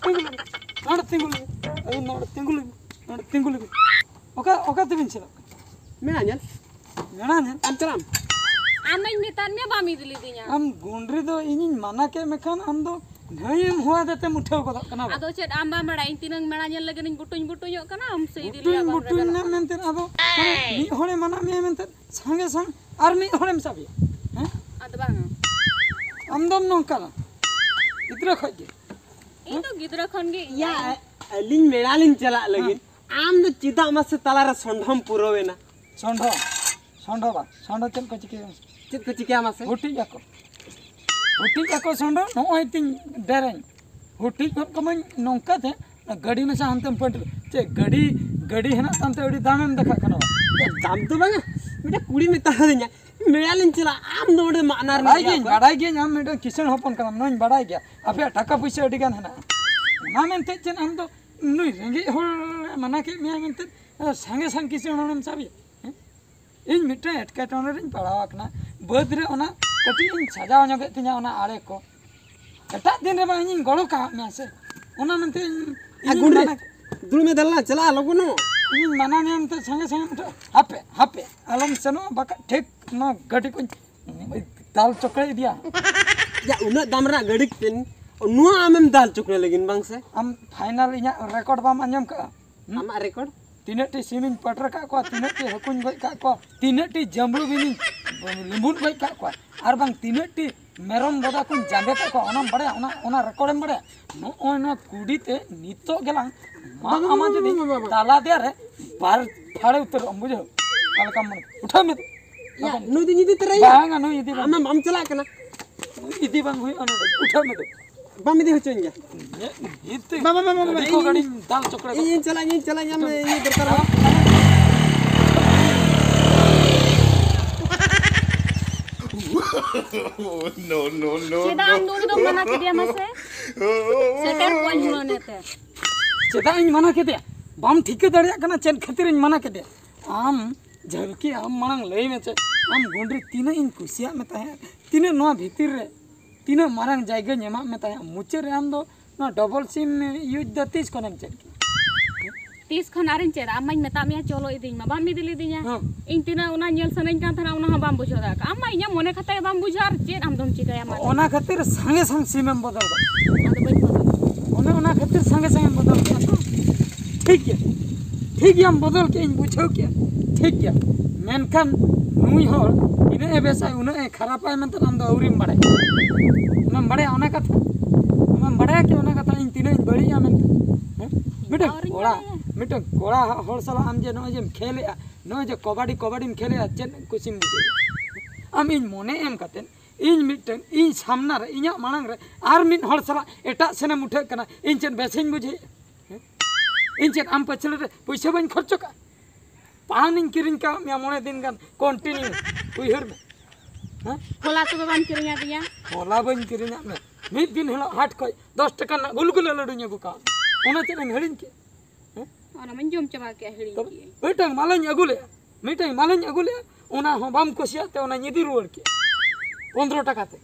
ᱛᱤᱸᱜᱩ ᱞᱮ, ᱱᱚᱰᱮ ᱛᱤᱸᱜᱩ ᱞᱮ, ᱱᱚᱰᱮ ᱛᱤᱸᱜᱩ ᱞᱮ, ᱱᱚᱰᱮ ᱛᱤᱸᱜᱩ ᱞᱮ᱾ ᱚᱠᱟ, ᱚᱠᱟ ᱛᱮᱵᱤᱱ ᱪᱟᱞᱟᱜ ᱠᱟᱱᱟ? ᱢᱮᱞᱟ ᱧᱮᱞ᱾ ᱢᱮᱞᱟ ᱧᱮᱞ? ᱟᱢ ᱪᱟᱞᱟᱜ ᱟᱢ? ᱟᱢᱤᱧ ᱢᱮᱛᱟᱫ ᱢᱮᱭᱟ, ᱵᱟᱢ ᱤᱫᱤ ᱞᱤᱫᱤᱧᱟ᱾ ᱟᱢ ᱜᱩᱸᱰᱨᱤ ᱫᱚ ᱤᱧᱤᱧ ᱢᱟᱱᱟ ᱠᱮᱫ ᱢᱮᱠᱷᱟᱱ ᱟᱢ ᱫᱚ ᱱᱷᱟᱹᱭᱮᱢ ᱦᱚᱦᱚ ᱟᱫᱮ ᱛᱮᱢ ᱩᱴᱷᱟᱹᱣ ᱜᱚᱫᱚᱜ ᱠᱟᱱᱟ ᱵᱟᱝ? ᱟᱫᱚ ᱪᱮᱫ ᱟᱢ ᱵᱟᱢ ᱵᱟᱲᱟᱭᱟ ᱤᱧ ᱛᱤᱱᱟᱹᱝ ᱢᱮᱞᱟ ᱧᱮᱞ ᱞᱟᱹᱜᱤᱫ ᱤᱧ ᱵᱩᱴᱩᱧ ᱵᱩᱴᱩᱧᱚᱜ ᱠᱟᱱᱟ? ᱟᱢ ᱥᱮ ᱤᱫᱤ ᱞᱮᱭᱟ ᱵᱩᱴᱩᱧ ᱵᱟᱝ ᱵᱩᱴᱩᱧ ᱨᱮᱵᱮᱱᱚᱜ ᱱᱟ ᱠᱟᱱᱟ? ᱢᱮᱱᱛᱮ ᱟᱫᱚ ᱢᱟᱱᱮ ᱢᱤᱫ ᱦᱚᱲᱮ ᱢᱟᱱᱟ ᱢᱮᱭᱟ ᱢᱮᱱᱛᱮ ᱥᱟᱸᱜᱮ ᱥᱟᱝ ᱟᱨ ᱢᱤᱫ ᱦᱚᱲᱮᱢ ᱥᱟᱵᱮᱭᱟ? ᱦᱮᱸ? ᱟᱫᱚ ᱵᱟᱝᱟ᱾ ᱟᱢ ᱫᱚᱢ ᱱᱚᱝᱠᱟᱱᱟ ᱜᱤᱫᱽᱨᱟᱹ ᱠᱷᱚᱡ ᱜᱮ᱾ ᱤᱧ ᱫᱚ ᱜᱤᱫᱽᱨᱟᱹ ᱠᱷᱚᱱ ᱜᱮ ᱭᱟ, ᱤᱧ ᱟᱹᱞᱤᱧ ᱢᱮᱞᱟ ᱞᱤᱧ ᱪᱟᱞᱟᱜ ᱞᱟᱹᱜᱤᱫ᱾ ᱦᱮᱸ᱾ ᱟᱢ ᱫᱚ ᱪᱮᱫᱟᱜ ᱢᱟᱥᱮ ᱛᱟᱞᱟᱨᱮ ᱥᱚᱸᱰᱷᱚᱢ ᱯᱩᱨᱟᱹᱣᱮᱱᱟ? ᱥᱚᱸᱰᱷᱚ, ᱥᱚᱸᱰᱷᱚ ᱵᱟ, ᱥᱚᱸᱰᱷᱚ ᱪᱮᱫ ᱠᱚ ᱪᱤᱠᱟᱹᱭᱟ? ᱪᱮᱫ ᱠᱚ ᱪᱤᱠᱟᱹᱭᱟ ᱢᱟᱥᱮ? ᱦᱩᱴᱤᱡ ᱟᱠᱚ᱾ ᱦᱩᱴᱤᱡ ᱟᱠᱚ ᱥᱚᱸᱰᱷᱚ, ᱱᱚᱜᱼᱚᱭ ᱛᱤᱧ ᱰᱮᱨᱮᱧ᱾ ᱦᱩᱴᱤᱡ ᱜᱚᱫ ᱠᱟᱹᱢᱟᱹᱧ ᱱᱚᱝᱠᱟ ᱛᱮ, ᱚᱱᱟ ᱜᱟᱹᱰᱤ ᱢᱮᱥᱟ ᱦᱟᱱᱛᱮᱢ ᱯᱟᱹᱰᱤ᱾ ᱪᱮᱫ ᱜᱟᱹᱰᱤ, ᱜᱟᱹᱰᱤ ᱦᱮᱱᱟᱜ ᱛᱟᱢ ᱛᱮ ᱟᱹᱰᱤ ᱫᱟᱢᱮᱢ ᱫᱮᱠᱷᱟᱜ ᱠᱟᱱᱟ ᱵᱟ? ᱫᱟᱢ ᱫᱚ ᱵᱟᱝᱟ, ᱢᱤᱫᱴᱮᱱ ᱠᱩᱲᱤ ᱢᱮᱛᱟ ᱫᱤᱧᱟ, ᱢᱮᱞᱟ ᱞᱤᱧ ᱪᱟᱞᱟᱜᱼᱟ, ᱟᱢ ᱫᱚ ᱚᱸᱰᱮ ᱢᱟᱜᱱᱟᱨ ᱵᱟᱲᱟᱭ ᱜᱤᱭᱟᱹᱧ, ᱵᱟᱲᱟᱭ ᱜᱤᱭᱟᱹᱧ, ᱟᱢ ᱢᱤᱫᱴᱟᱝ ᱠᱤᱥᱟᱹᱬ ᱦᱚᱯᱚᱱ ᱠᱟᱱᱟᱢ, ᱱᱚᱣᱟᱧ ᱵᱟᱲᱟᱭ ᱜᱮᱭᱟ᱾ ᱟᱯᱮᱭᱟᱜ ᱴᱟᱠᱟ ᱯᱩᱭᱥᱟᱹ ᱟᱹᱰᱤ ᱜᱟᱱ ᱦᱮᱱᱟᱜᱼᱟ, ᱚᱱᱟ ᱢᱮᱱᱛᱮ ᱪᱮᱫ ᱟᱢ ᱫᱚ ᱱᱩᱭ ᱨᱮᱸᱜᱮᱡ ᱦᱚᱲ ᱢᱟᱱᱟ ᱠᱮᱫ ᱢᱮᱭᱟ ᱢᱮᱱᱛᱮ ᱥᱟᱸᱜᱮ ᱥᱟᱝ ᱠᱤᱥᱟᱹᱬ ᱦᱚᱲᱮᱢ ᱥᱟᱵᱮᱭᱟ? ᱦᱮᱸ? ᱤᱧ ᱢᱤᱫᱴᱟᱝ ᱮᱴᱠᱮᱴᱚᱬᱮ ᱨᱤᱧ ᱯᱟᱲᱟᱣ ᱟᱠᱟᱱᱟ, ᱵᱟᱹᱫᱽ ᱨᱮ ᱚᱱᱟ ᱠᱟᱹᱴᱤᱡ ᱤᱧ ᱥᱟᱡᱟᱣ ᱧᱚᱜᱮᱫ ᱛᱤᱧᱟ ᱚᱱᱟ ᱟᱲᱮ ᱠᱚ᱾ ᱮᱴᱟᱜ ᱫᱤᱱ ᱨᱮᱢᱟ ᱤᱧᱤᱧ ᱜᱚᱲᱚ ᱠᱟᱜ ᱢᱮᱭᱟ ᱥᱮ, ᱚᱱᱟ ᱢᱮᱱᱛᱮ ᱤᱧ, ᱤᱧᱤᱧ ᱜᱩᱸᱰᱨᱤ, ᱢᱟᱱᱟ, ᱫᱩᱲᱩᱵ ᱢᱮ, ᱫᱮᱞᱟ ᱪᱟᱞᱟᱜᱼᱟ ᱞᱚᱜᱚᱱᱚᱜ᱾ ᱤᱧᱤᱧ ᱢᱟᱱᱟ ᱢᱮᱭᱟ ᱢᱮᱱᱛᱮ ᱥᱟᱸᱜᱮ ᱥᱟᱸᱜᱮ ᱢᱤᱫᱴᱟᱝ ᱦᱟᱯᱮ ᱦᱟᱯᱮ ᱟᱞᱚᱢ ᱥᱮᱱᱚᱜᱼᱟ, ᱵᱟᱠᱷᱟᱡ ᱴᱷᱤᱠ ᱱᱚᱣᱟ ᱜᱟᱹᱰᱤ ᱠᱚᱧ ᱫᱟᱞ ᱪᱚᱠᱲᱮ ᱤᱫᱤᱭᱟ᱾ ᱭᱟ, ᱩᱱᱟᱹᱜ ᱫᱟᱢ ᱨᱮᱱᱟᱜ ᱜᱟᱹᱰᱤ ᱠᱤᱱ, ᱱᱚᱣᱟ ᱟᱢᱮᱢ ᱫᱟᱞ ᱪᱚᱠᱲᱮ ᱞᱟᱹᱜᱤᱫ ᱵᱟᱝ ᱥᱮ? ᱟᱢ ᱯᱷᱟᱭᱱᱟᱞ ᱤᱧᱟᱹᱜ ᱨᱮᱠᱚᱨᱰ ᱵᱟᱢ ᱟᱸᱡᱚᱢ ᱠᱟᱜᱼᱟ? ᱦᱩᱸ? ᱟᱢᱟᱜ ᱨᱮᱠᱚᱨᱰ? ᱛᱤᱱᱟᱹᱜ ᱴᱤ ᱥᱤᱢᱤᱧ ᱯᱟᱴᱨᱟ ᱠᱟᱜ ᱠᱚᱣᱟ, ᱛᱤᱱᱟᱹᱜ ᱴᱤ ᱦᱟᱹᱠᱩᱧ ᱜᱚᱡ ᱠᱟᱜ ᱠᱚᱣᱟ, ᱛᱤᱱᱟᱹᱜ ᱴᱤ ᱡᱟᱢᱵᱽᱲᱩ ᱵᱤᱧᱤᱧ ᱞᱤᱸᱵᱩᱫ ᱜᱚᱡ ᱠᱟᱜ ᱠᱚᱣᱟ, ᱟᱨ ᱵᱟᱝ ᱛᱤᱱᱟᱹᱜ ᱴᱤ ᱢᱮᱨᱚᱢ ᱵᱚᱫᱟ ᱠᱚᱧ ᱡᱟᱸᱜᱮ ᱠᱟᱜ ᱠᱚᱣᱟ, ᱚᱱᱟᱢ ᱵᱟᱲᱟᱭᱟ? ᱚᱱᱟ, ᱚᱱᱟ ᱨᱮᱠᱚᱨᱰ ᱮᱢ ᱵᱟᱲᱟᱭᱟ? ᱱᱚᱜᱼᱚᱭ ᱱᱚᱣᱟ ᱠᱩᱰᱤ ᱛᱮ ᱱᱤᱛᱚᱜ ᱜᱮᱞᱟᱝ ᱢᱟᱜ ᱵᱟᱝ, ᱟᱢᱟ, ᱵᱟᱝ, ᱡᱩᱫᱤ ᱵᱟᱝ, ᱵᱟᱝ, ᱵᱟᱝ᱾ ᱛᱟᱞᱟ ᱫᱮᱭᱟ ᱨᱮ ᱵᱟᱨ ᱯᱷᱟᱲᱮ ᱩᱛᱟᱹᱨᱚᱜᱼᱟᱢ, ᱵᱩᱡᱷᱟᱹᱣ? ᱚᱠᱟ ᱞᱮᱠᱟᱢ ᱢᱚᱱᱮ? ᱩᱴᱷᱟᱹᱣ ᱢᱮ᱾ ᱭᱟ, ᱱᱩᱭ ᱫᱚ ᱤᱫᱤ ᱛᱚᱨᱟᱭᱟ᱾ ᱵᱟᱝᱟ, ᱱᱩᱭ ᱤᱫᱤ ᱵᱟᱝ᱾ ᱟᱢ ᱟᱢ ᱪᱟᱞᱟᱜ ᱠᱟᱱᱟ᱾ ᱱᱩᱭ ᱤᱫᱤ ᱵᱟᱝ ᱦᱩᱭᱩᱜᱼᱟ ᱱᱚᱰᱮ᱾ ᱩᱴᱷᱟᱹᱣ ᱢᱮ ᱫᱩ᱾ ᱵᱟᱢ ᱤᱫᱤ ᱦᱚᱪᱚᱧ ᱜᱮᱭᱟ᱾ ᱤᱧ ᱛᱮ ᱵᱟᱵᱟ, ᱵᱟᱵᱟ, ᱵᱟᱵᱟ, ᱜᱟᱹᱰᱤ ᱠᱚ ᱤᱧ, ᱜᱟᱹᱰᱤᱧ ᱫᱟᱞ ᱪᱚᱠᱲᱮ ᱤᱧ, ᱤᱧ ᱪᱟᱞᱟᱜ, ᱤᱧ ᱪᱟᱞᱟᱜ, ᱧᱟᱢ ᱢᱮ, ᱤᱧ ᱫᱚᱨᱠᱟᱨ᱾ No, no, no, ᱪᱮᱫᱟᱜ ᱟᱢ ᱫᱚ ᱩᱱᱤ ᱫᱚᱢ ᱢᱟᱱᱟ ᱠᱮᱫᱮᱭᱟ ᱢᱟᱥᱮ? ᱥᱮᱴᱮᱨ ᱠᱚᱣᱟᱧ ᱢᱚᱱᱮᱛᱮ᱾ ᱪᱮᱫᱟᱜ ᱤᱧ ᱢᱟᱱᱟ ᱠᱮᱫᱮᱭᱟ? ᱵᱟᱢ ᱴᱷᱤᱠᱟᱹ ᱫᱟᱲᱮᱭᱟᱜ ᱠᱟᱱᱟ ᱪᱮᱫ ᱠᱷᱟᱹᱛᱤᱨ ᱤᱧ ᱢᱟᱱᱟ ᱠᱮᱫᱮᱭᱟ? ᱟᱢ ᱡᱷᱟᱹᱞᱠᱤ, ᱟᱢ ᱢᱟᱲᱟᱝ ᱞᱟᱹᱭ ᱢᱮ ᱪᱮᱫ? ᱟᱢ ᱜᱩᱸᱰᱨᱤ ᱛᱤᱱᱟᱹᱜ ᱤᱧ ᱠᱩᱥᱤᱭᱟᱜ ᱢᱮ ᱛᱟᱦᱮᱸᱫ, ᱛᱤᱱᱟᱹᱜ ᱱᱚᱣᱟ ᱵᱷᱤᱛᱤᱨ ᱨᱮ ᱛᱤᱱᱟᱹᱜ ᱢᱟᱨᱟᱝ ᱡᱟᱭᱜᱟᱧ ᱮᱢᱟᱜ ᱢᱮ ᱛᱟᱦᱮᱸᱫ, ᱢᱩᱪᱟᱹᱫ ᱨᱮ ᱟᱢ ᱫᱚ ᱱᱚᱣᱟ ᱰᱚᱵᱚᱞ ᱥᱤᱢ ᱤᱭᱩᱡᱽ ᱫᱚ ᱛᱤᱥ ᱠᱷᱚᱱᱮᱢ ᱪᱮᱫ ᱠᱮᱫᱟ? ᱛᱤᱥ ᱠᱷᱚᱱ ᱟᱨᱤᱧ ᱪᱮᱫᱟ? ᱟᱢ ᱢᱟᱧ ᱢᱮᱛᱟᱜ ᱢᱮᱭᱟ ᱪᱚᱞᱚ ᱤᱫᱤᱧ ᱢᱟ, ᱵᱟᱢ ᱤᱫᱤ ᱞᱤᱫᱤᱧᱟ᱾ ᱦᱮᱸ᱾ ᱤᱧ ᱛᱤᱱᱟᱹᱜ ᱚᱱᱟ ᱧᱮᱞ ᱥᱟᱱᱟᱧ ᱠᱟᱱ ᱛᱟᱦᱮᱱᱟ, ᱚᱱᱟ ᱦᱚᱸ ᱵᱟᱢ ᱵᱩᱡᱷᱟᱹᱣ ᱫᱟᱲᱮᱭᱟᱜ ᱠᱟᱱᱟ᱾ ᱟᱢ ᱢᱟ ᱤᱧᱟᱹᱜ ᱢᱚᱱᱮ ᱠᱟᱛᱷᱟ ᱜᱮ ᱵᱟᱢ ᱵᱩᱡᱷᱟᱹᱣᱟ, ᱟᱨ ᱪᱮᱫ ᱟᱢ ᱫᱚᱢ ᱪᱤᱠᱟᱹᱭᱟ ᱢᱟ? ᱚᱱᱟ ᱠᱷᱟᱹᱛᱤᱨ ᱥᱟᱸᱜᱮ ᱥᱟᱝ ᱥᱤᱢᱮᱢ ᱵᱚᱫᱚᱞ ᱫᱟ᱾ ᱟᱫᱚ ᱵᱟᱹᱧ ᱵᱚᱫᱚᱞ᱾ ᱚᱱᱮ ᱚᱱᱟ ᱠᱷᱟᱹᱛᱤᱨ ᱥᱟᱸᱜᱮ ᱥᱟᱝ ᱮᱢ ᱵᱚᱫᱚᱞ ᱠᱮᱫᱟ ᱛᱚ? ᱴᱷᱤᱠ ᱜᱮᱭᱟ, ᱴᱷᱤᱠ ᱜᱮᱭᱟᱢ ᱵᱚᱫᱚᱞ ᱠᱮᱫ, ᱤᱧ ᱵᱩᱡᱷᱟᱹᱣ ᱠᱮᱫᱼᱟ, ᱴᱷᱤᱠ ᱜᱮᱭᱟ᱾ ᱢᱮᱱᱠᱷᱟᱱ ᱱᱩᱭ ᱦᱚᱲ ᱛᱤᱱᱟᱹᱜ ᱮ ᱵᱮᱥᱟᱭ, ᱩᱱᱟᱹᱜ ᱮ ᱠᱷᱟᱨᱟᱯᱟᱭ ᱢᱮᱱᱛᱮ ᱟᱢ ᱫᱚ ᱟᱹᱣᱨᱤᱢ ᱵᱟᱲᱟᱭᱟ᱾ ᱟᱢᱮᱢ ᱵᱟᱲᱟᱭᱟ ᱚᱱᱟ ᱠᱟᱛᱷᱟ? ᱟᱢᱮᱢ ᱵᱟᱲᱟᱭᱟ ᱠᱤ ᱚᱱᱟ ᱠᱟᱛᱷᱟ, ᱤᱧ ᱛᱤᱱᱟᱹᱜ ᱤᱧ ᱵᱟᱹᱲᱤᱡᱼᱟ ᱢᱮᱱᱛᱮ? ᱦᱮᱸ? ᱢᱤᱫᱴᱟᱝ ᱟᱹᱣᱨᱤᱧ ᱠᱚᱲᱟ, ᱵᱟᱲᱟᱭᱟ᱾ ᱢᱤᱫᱴᱟᱝ ᱠᱚᱲᱟ ᱦᱚᱲ ᱥᱟᱞᱟᱜ ᱟᱢ ᱡᱮ ᱱᱚᱜᱼᱚᱭ ᱡᱮᱢ ᱠᱷᱮᱞᱮᱜᱼᱟ, ᱱᱚᱜᱼᱚᱭ ᱡᱮ ᱠᱚᱵᱟᱰᱤ, ᱠᱚᱵᱟᱰᱤᱢ ᱠᱷᱮᱞᱮᱜᱼᱟ, ᱪᱮᱫ ᱠᱩᱥᱤᱢ ᱵᱩᱡᱷᱟᱹᱣᱟ? ᱟᱢ ᱤᱧ ᱢᱚᱱᱮ ᱮᱢ ᱠᱟᱛᱮ ᱤᱧ ᱢᱤᱫᱴᱟᱝ, ᱤᱧ ᱥᱟᱢᱱᱟ ᱨᱮ, ᱤᱧᱟᱹᱜ ᱢᱟᱲᱟᱝ ᱨᱮ ᱟᱨ ᱢᱤᱫ ᱦᱚᱲ ᱥᱟᱞᱟᱜ ᱮᱴᱟᱜ ᱥᱮᱱᱮᱢ ᱩᱴᱷᱟᱹᱜ ᱠᱟᱱᱟ, ᱤᱧ ᱪᱮᱫ ᱵᱮᱥᱤᱧ ᱵᱩᱡᱷᱟᱹᱣᱮᱫᱼᱟ? ᱦᱮᱸ? ᱤᱧ ᱪᱮᱫ ᱟᱢ ᱯᱟᱹᱪᱷᱞᱟᱹ ᱨᱮ ᱯᱩᱭᱥᱟᱹ ᱵᱟᱹᱧ ᱠᱷᱚᱨᱪᱚ ᱠᱟᱜᱼᱟ? ᱯᱟᱱᱤᱧ ᱠᱤᱨᱤᱧ ᱠᱟᱜ ᱢᱮᱭᱟ ᱢᱚᱬᱮ ᱫᱤᱱ ᱜᱟᱱ ᱠᱚᱱᱴᱤᱱᱤᱭᱩ, ᱩᱭᱦᱟᱹᱨ ᱢᱮ᱾ ᱦᱮᱸ? ᱦᱚᱞᱟ ᱛᱚᱵᱮ ᱵᱟᱢ ᱠᱤᱨᱤᱧ ᱟᱫᱤᱧᱟ᱾ ᱦᱚᱞᱟ ᱵᱟᱹᱧ ᱠᱤᱨᱤᱧᱟᱜ ᱢᱮ᱾ ᱢᱤᱫ ᱫᱤᱱ ᱦᱤᱞᱳᱜ ᱦᱟᱴ ᱠᱷᱚᱡ ᱫᱚᱥ ᱴᱟᱠᱟ ᱨᱮᱱᱟᱜ ᱜᱩᱞᱜᱩᱞᱟᱹ ᱞᱟᱹᱰᱩᱧ ᱟᱹᱜᱩ ᱠᱟᱜ ᱢᱮ, ᱚᱱᱟ ᱪᱮᱫ ᱮᱢ ᱦᱤᱲᱤᱧ ᱠᱮᱫ? ᱚᱱᱟ ᱢᱟᱧ ᱡᱚᱢ ᱪᱟᱵᱟ ᱠᱮᱜᱼᱟ, ᱦᱤᱲᱤᱧ ᱛᱚᱵᱮ ᱠᱮᱜᱼᱟᱹᱧ᱾ ᱢᱤᱫᱴᱟᱝ ᱢᱟᱞᱟᱧ ᱟᱹᱜᱩ ᱞᱮᱜᱼᱟ, ᱢᱤᱫᱴᱟᱝ ᱢᱟᱞᱟᱧ ᱟᱹᱜᱩ ᱞᱮᱜᱼᱟ, ᱚᱱᱟ ᱦᱚᱸ ᱵᱟᱢ ᱠᱩᱥᱤᱭᱟᱜ ᱛᱮ ᱚᱱᱟᱧ ᱤᱫᱤ ᱨᱩᱣᱟᱹᱲ ᱠᱮᱜᱼᱟ ᱯᱚᱱᱫᱽᱨᱚ ᱴᱟᱠᱟ ᱛᱮ᱾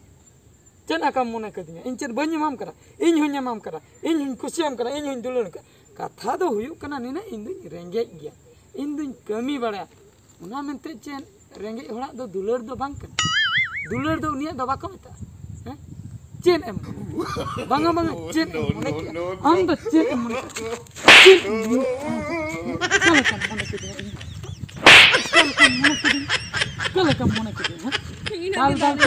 ᱪᱮᱫ ᱟᱠᱟᱢ ᱢᱚᱱᱮ ᱠᱟᱫᱤᱧᱟ? ᱤᱧ ᱪᱮᱫ ᱵᱟᱹᱧ ᱮᱢᱟᱢ ᱠᱟᱱᱟ? ᱤᱧ ᱦᱚᱧ ᱮᱢᱟᱢ ᱠᱟᱱᱟ, ᱤᱧ ᱦᱚᱧ ᱠᱩᱥᱤᱭᱟᱢ ᱠᱟᱱᱟ, ᱤᱧ ᱦᱚᱧ ᱫᱩᱞᱟᱹᱲ ᱠᱟᱱᱟ᱾ ᱠᱟᱛᱷᱟ ᱫᱚ ᱦᱩᱭᱩᱜ ᱠᱟᱱᱟ ᱱᱤᱱᱟᱹᱜ, ᱤᱧ ᱫᱩᱧ ᱨᱮᱸᱜᱮᱡ ᱜᱮᱭᱟ, ᱤᱧ ᱫᱩᱧ ᱠᱟᱹᱢᱤ ᱵᱟᱲᱟᱭᱟ, ᱚᱱᱟ ᱢᱮᱱᱛᱮ ᱪᱮᱫ ᱨᱮᱸᱜᱮᱡ ᱦᱚᱲᱟᱜ ᱫᱚ ᱫᱩᱞᱟᱹᱲ ᱫᱚ ᱵᱟᱝ ᱠᱟᱱᱟ? ᱫᱩᱞᱟᱹᱲ ᱫᱚ ᱩᱱᱤᱭᱟᱜ ᱫᱚ ᱵᱟᱠᱚ ᱢᱮᱛᱟᱜᱼᱟ᱾ ᱦᱮᱸ? ᱪᱮᱫ ᱮᱢ ᱢᱚᱱᱮ ᱠᱮᱫᱟ? ᱵᱟᱝᱟ, ᱵᱟᱝᱟ, ᱪᱮᱫ ᱮᱢ ᱢᱚᱱᱮ ᱠᱮᱫᱟ? ᱟᱢ ᱫᱚ ᱪᱮᱫ ᱮᱢ ᱢᱚᱱᱮ ᱠᱮᱫᱟ? ᱪᱮᱫ ᱮᱢ ᱢᱚᱱᱮ ᱠᱮᱫᱟ? ᱚᱠᱟ ᱞᱮᱠᱟᱢ ᱢᱚᱱᱮ ᱠᱮᱫᱟ ᱤᱧ? ᱚᱠᱟ ᱞᱮᱠᱟᱢ ᱢᱚᱱᱮ ᱠᱮᱫᱟ? ᱚᱠᱟ ᱞᱮᱠᱟᱢ ᱢᱚᱱᱮ ᱠᱮᱫᱟ? ᱦᱮᱸ? ᱵᱟᱝ, ᱵᱟᱝ,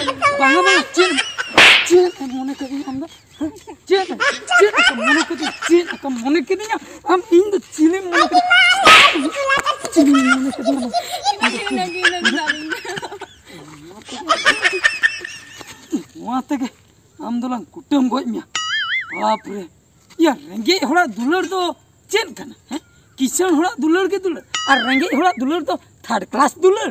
ᱵᱟᱝᱟ, ᱵᱟᱝᱟ, ᱪᱮᱫ ᱮᱢ, ᱪᱮᱫ ᱮᱢ ᱢᱚᱱᱮ ᱠᱮᱫᱟ ᱤᱧ ᱟᱢ ᱫᱚ? ᱦᱮᱸ? ᱪᱮᱫ ᱮᱢ, ᱪᱮᱫ ᱮᱢ ᱢᱚᱱᱮ ᱠᱮᱫᱟ? ᱪᱮᱫ ᱮᱢ ᱢᱚᱱᱮ ᱠᱮᱫᱤᱧᱟ? ᱟᱢ ᱤᱧ ᱫᱚ ᱪᱤᱞᱤᱢ ᱢᱚᱱᱮ ᱠᱮᱫᱟ? ᱪᱤᱞᱤᱢ ᱢᱚᱱᱮ ᱠᱮᱫᱤᱧᱟ? ᱱᱚᱣᱟ ᱛᱮᱜᱮ ᱟᱢ ᱫᱚᱞᱟᱝ ᱠᱩᱴᱟᱹᱢ ᱜᱚᱡ ᱢᱮᱭᱟ᱾ ᱵᱟᱯ ᱨᱮ, ᱭᱟ, ᱨᱮᱸᱜᱮᱡ ᱦᱚᱲᱟᱜ ᱫᱩᱞᱟᱹᱲ ᱫᱚ ᱪᱮᱫ ᱠᱟᱱᱟ? ᱦᱮᱸ? ᱠᱤᱥᱟᱹᱬ ᱦᱚᱲᱟᱜ ᱫᱩᱞᱟᱹᱲ ᱜᱮ ᱫᱩᱞᱟᱹᱲ, ᱟᱨ ᱨᱮᱸᱜᱮᱡ ᱦᱚᱲᱟᱜ ᱫᱩᱞᱟᱹᱲ ᱫᱚ ᱛᱷᱟᱨᱰ ᱠᱞᱟᱥ ᱫᱩᱞᱟᱹᱲ᱾